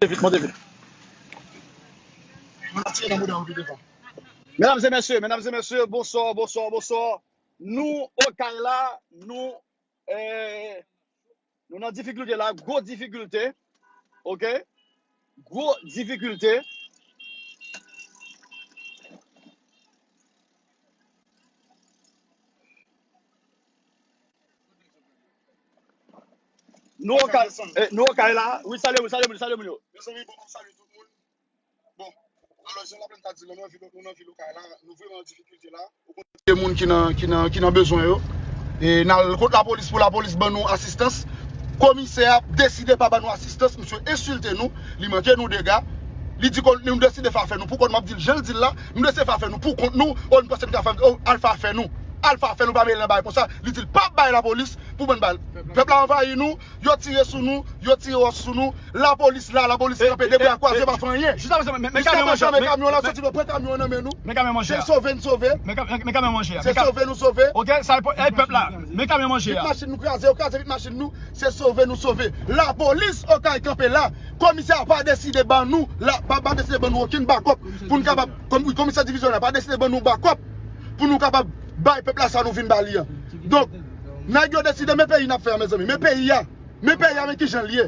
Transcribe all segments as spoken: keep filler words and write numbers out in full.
Vit, monte vit. Mwen ap tire nan bouda w pi devan. Medam e mesye, medam e mesye, bonswa, bonswa, bonswa. Nou, Okay la, nou, eh, nou nan difikilte la, gwo difikilte, oke? Gwo difikilte. Nou Okay, eh, nou Okay la. Wi, salye, wi, salye, wi, salye, moun yo. Mezanmi, bon, m ap salye tout moun. Bon, alò, jan Laplèn ta di, nou nan vil, nou nan vil Okay la, nou vrèman an difikilte la. Ou konn gen moun ki nan, ki nan, ki nan bezwen yo. E n al kot lapolis pou lapolis ban nou asistans. Komisè a deside pa ban nou asistans, misye ensilte nou, li manke nou dega. Li di ke nou deside fè afè nou pou kont, m ap di l jan l di l la, nou deside fè afè nou pou kont nou, o nou panse nou ka fè, o, al fè afè nou. Al fè afè nou, pa mele nan bagay konsa. Li di l p ap bay lapolis pou ban bal. Pèp la anvayi nou, yo tire sou nou, yo tire wòch sou nou. Lapolis la, lapolis kanpe de bra kwaze, pa fè anyen. Jiska prezan, men kamyon an soti, nou pran kamyon an nan men nou. Men kamyon manje a. Se sove n sove. Men kamyon manje a. Se sove nou sove. Oke, sa e pèp la. Men kamyon manje a. Vit machin nou kraze, yo kraze vit machin nou. Se sove nou sove. Lapolis Okay kanpe la. Komisè a pa deside ban nou, la, pa, pa deside ban nou okenn bakòp pou n kapab, komisè divizyonèl la pa deside ban nou bakòp pou nou kapab bay pèp la sa nou vin ba li an. Donk, nèg yo deside, men peyi n ap fè a, mezanmi. Men peyi a. Men peyi a, men kijan l ye.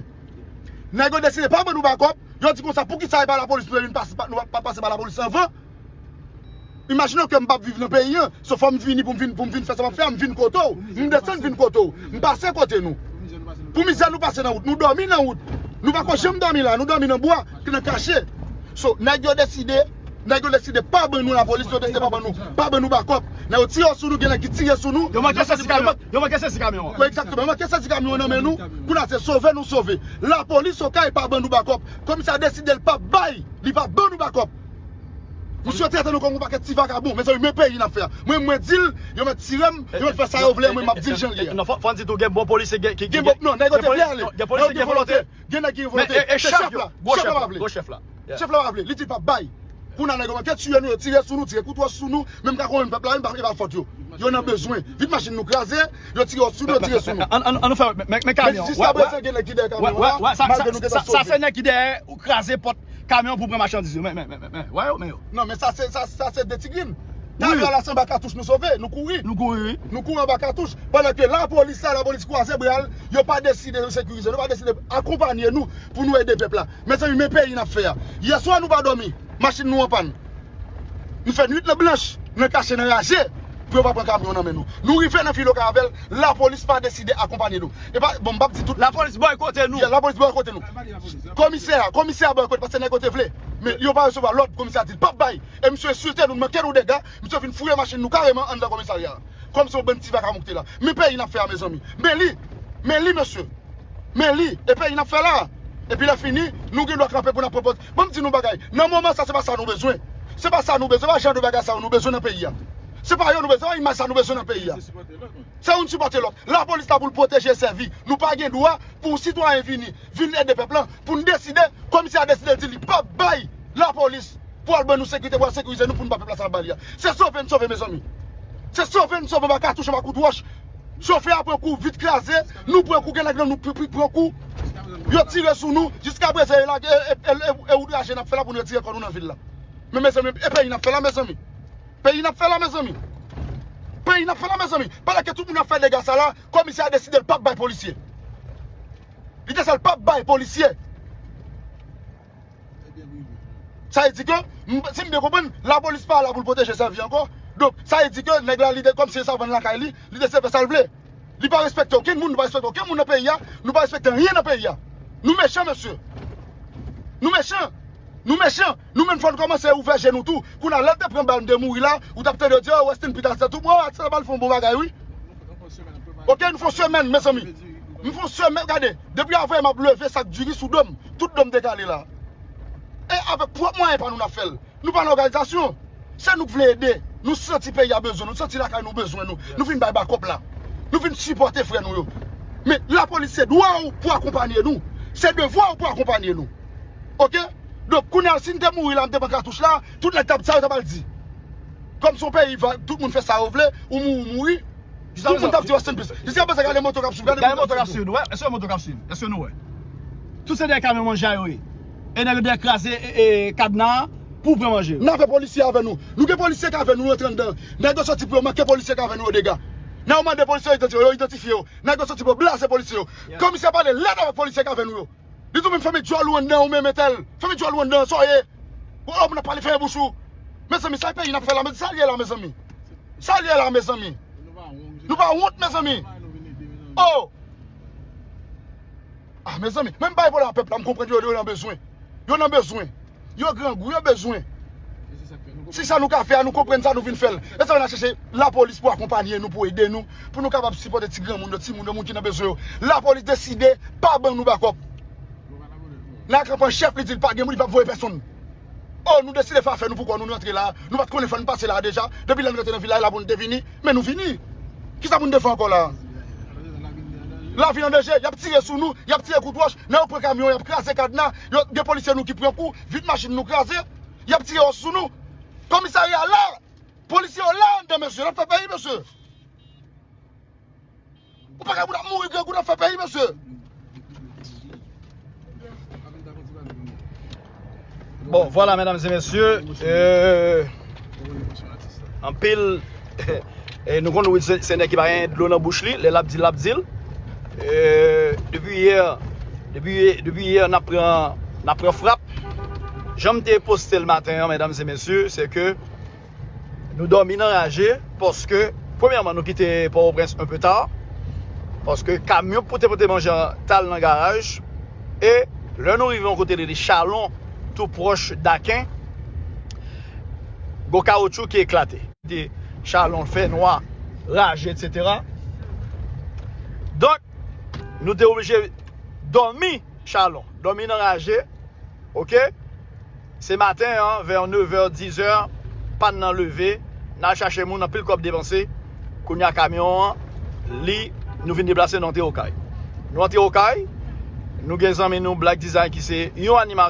Nèg yo deside pa ban nou bakòp. Yo di konsa, poukisa e pa lapolis nou vin pase, nou pa pase pa lapolis anvan? Imajine w ke m p ap viv nan peyi an. So, fò m vini pou m vin, pou m vin fè sa m ap fè a, m vin kote w. M desann vin kote w. M pase kote nou. Pou mizè nou pase nan wout. Nou dòmi nan wout. Nou pa ko janm dòmi la. Nou dòmi nan bwa, nan kache. So, nèg yo deside, nèg yo deside pa ban nou lapolis, yo deside pa ban nou, pa ban nou bakòp. Nèg yo tire sou nou, gen nèg ki tire sou nou. Yo manke sezi kamyon. Yo manke sezi kamyon an. Wi, egzakteman. Yo manke sezi kamyon an nan men nou. Kounye a se sove nou sove. Lapolis Okay pa ban nou bakòp. Komisè a deside l p ap bay, li p ap ban nou bakòp. Misye trete nou kòm yon pakèt ti vakabon. Mezanmi, men peyi n ap fè a. Mwen, mwen di l, yo mèt tire m, yo mèt fè sa yo vle, mwen m ap di l jan l ye a. Non, fò, fò n di tou, gen bon polisye ki, ki, gen bon, non, nèg yo te vle ale. Gen polisye gen volonte. Gen nèg ki gen volonte. Se chèf la. Chèf la pa vle. Gwo chèf la. Chèf la pa vle. Li di l p ap bay. Kounye a nèg yo manke tiye nou, yo tire sou nou, tire kout wòch sou nou. Menm ka konnen pèp la, menm pa, e pa fòt yo. Yo nan bezwen. Vit machin nou kraze, yo tire wòch sou nou, yo tire sou nou. An, an, an nou fè, men, men kamyon. Men jiska prezan, gen nèg ki dèyè kamyon an, malgre nou gentan sove. Sa se nèg ki dèyè ou kraze pòt kamyon pou pran machandiz yo. Men, men, men, men, men, wè yo, men yo. Non, men sa se, sa, sa se de ti grenn. Talè a la se anba katouch nou sove, nou kouri. Nou kouri, wi. Nou kouri anba katouch. Pandan ke lapolis la, lapolis kwaze bra l, yo pa deside sekirize nou, yo pa deside akonpanye nou pou nou ede pèp la. Mezanmi, men peyi n ap fè a. Yèswa nou pa dòmi, machin nou anpàn. Nou fè nwit nan blanch, nan kache, nan raje, pou yo pa pran kamyon nan men nou. Nou rive nan vil Okay avè l, lapolis pa deside akonpanye nou. E pa, bon, m p ap di tout. Lapolis bòykote nou. Ya, lapolis bòykote nou. Komisè a, komisè a bòykote paske nèg yo te vle. Men yo pa resevwa lòd, komisè a di l p ap bay. E misye ensilte nou, manke nou dega, misye vin fouye machin nou kareman anndan komisarya a. Kòmsi yon bann ti vakabon ki te la. Men peyi n ap fè a, mezanmi. Men li. Men li, mesye. Men li. E peyi n ap fè la. Epi lè fini, nou gen dwa kanpe pou n ap pwopoze. Ban m di nou bagay. Nan moman sa, se pa sa nou bezwen. Se pa sa nou bezwen. Se pa jan de bagay sa yo nou bezwen nan peyi a. Se pa yo nou bezwen. Se pa imaj sa nou bezwen nan peyi a. Se youn sipòte lòt. Lapolis la pou l pwoteje e sèvi. Nou pa gen dwa pou yon sitwayen vini, vin ede pèp la, pou n deside, komisè a deside l di li p ap bay lapolis pou al ban nou sekirite, pou al sekirize nou, pou n ba pèp la sa l ap ba li a. Se sove n sove, mezanmi. Se sove n sove anba katouch, anba kout wòch. Chofè a pran kou, vit kraze, nou pran kou, gen nèg nan nou pri, pri, pran kou. Yo tire sou nou, jiska prezan e lage, e, e, e, e outraje n ap fè la pou nou retire kò nou nan vil la. Men mezanmi, e peyi n ap fè la, mezanmi. Peyi n ap fè la, mezanmi. Peyi n ap fè la, mezanmi. Pandan ke tout moun ap fè dega sa la, komisè a deside l p ap bay polisye. Li te sèl p ap bay polisye. Sa vle di ke, m, si m byen konprann, lapolis pa la pou l pwoteje sèvi ankò. Donk, sa vle di ke nèg la, li te, kòmsi se savann lakay li, li te fè sa l vle. Li pa respekte okenn moun, nou pa respekte okenn moun nan peyi a, nou pa respekte anyen nan peyi a. Nou mechan, mesye. Nou mechan. Nou mechan. Nou menm fò n kòmanse ouvè je nou tou. Kounye a, lè l te pran bal, m te mouri la, ou t ap tande yo di, oh, rest in peace, Aksèl tou. Bon, Aksèl bal fè yon bon bagay, wi. Oke, nou fè yon semèn, mezanmi. Nou fè yon semèn, gade. Depi avanyè m ap leve, sa k diri sou do m. Tout do m te kale la. E avèk pwòp mwayen pa nou n ap fè l. Nou pa nan òganizasyon. Se nou k vle ede. Nou santi peyi a bezwen nou. Nou santi lakay nou bezwen nou. Nou vin bay bakòp la. Nou vin sipòte frè nou yo. Men lapolis se dwa w pou akonpanye nou. Se devwa w pou akonpanye nou. Oke? Donk, kounye a, si n te mouri la, m te pran katouch la, tout nèg t ap, sa yo t ap al di. Kòm se yon peyi, tout moun fè sa yo vle, ou mouri, ou mouri. Tout moun t ap di rest in peace. Jiska prezan, gade moto k ap swiv, gade moto k ap swiv. Gade moto k ap swiv nou, wè. Èske moto k ap swiv? Èske nou wè? Tout se dèyè kamyon manje a yo ye. E nèg yo dèyè kraze e, e, kadna an pou pran manje yo. N avè polisye avè nou. Nou gen polisye k avè nou, nou rantre anndan. Nèg yo soti pou yo manke polisye k avè nou yo dega. Nèg yo mande polisye yo idantifye yo, yo idantifye yo. Nèg yo soti pou yo blaze polisye yo. Komisè pale lèd avèk polisye k avè nou yo. Li di w menm fèmen djòl ou anndan ou menm entèl. Fèmen djòl ou anndan, sa w ye? Ou, ou, moun ap pale fèmen bouch ou. Mezanmi, sa peyi n ap fè la, men sa l ye la, mezanmi. Sa l ye la, mezanmi. Nou pa wont, mezanmi. Oh! Ah, mezanmi, menm bay pou la pèp la, m konprann yo, yo nan bezwen. Yo nan bezwen. Yo grangou, yo bezwen. Si sa nou ka fè a, nou konprann sa, nou vin fè l. E sa n a chèche lapolis pou akonpanye nou, pou ede nou, pou nou kapab sipòte ti granmoun yo, timoun yo, moun ki nan bezwen yo. Lapolis deside pa ban nou bakòp. N a kanpe an chèf, li di l pa gen moun, li p ap voye pèsonn. Oh, nou deside fè afè nou pou kò nou, nou rantre la. Nou pa t konnen fò nou pase la deja. Depi lè n rantre nan vil la, e la pou n te vini. Men nou vini. Kisa pou n te fè ankò la? Lavi an danje, y ap tire sou nou, y ap tire kout wòch, nèg yo pran kamyon, y ap kraze kadna, yo, gen polisye nou ki pran kou, vit machin nou kraze, y ap tire wòch sou nou. Komisarya la, polisye yo la anndan, mesye, n ap fè peyi, mesye. Ou pa ka pou n ap mouri grangou n ap fè peyi, mesye. Bon, vwala, medam e mesye, euh, anpil, e nou konn Wilson se nèg ki pa gen dlo nan bouch li, lè l ap di l, l ap di l. Euh, depi yè, depi, depi yè, n ap pran, n ap pran frap. Jan m te poste l maten an, medam e mesye, se ke nou dòmi nan raje, paske, premyèman, nou kite Pòtoprens un peu tard, paske kamyon pou te pote manje an t al nan garaj, e lè nou rive yon kote rele Chalon, tou pwòch Daken, gon kawotchou ki eklate. Te Chalon, fè nwa, raje, etsetera. Donk, nou te oblije dòmi Chalon, dòmi nan raje, oke? Se maten an, vè nevè, dizè, pann nan leve, n al chache moun, anpil kòb depanse. Kounye a kamyon an, li, nou vin deplase, nou antre Okay. Nou antre Okay, nou gen zanmi nou Black Design ki se yon animatè.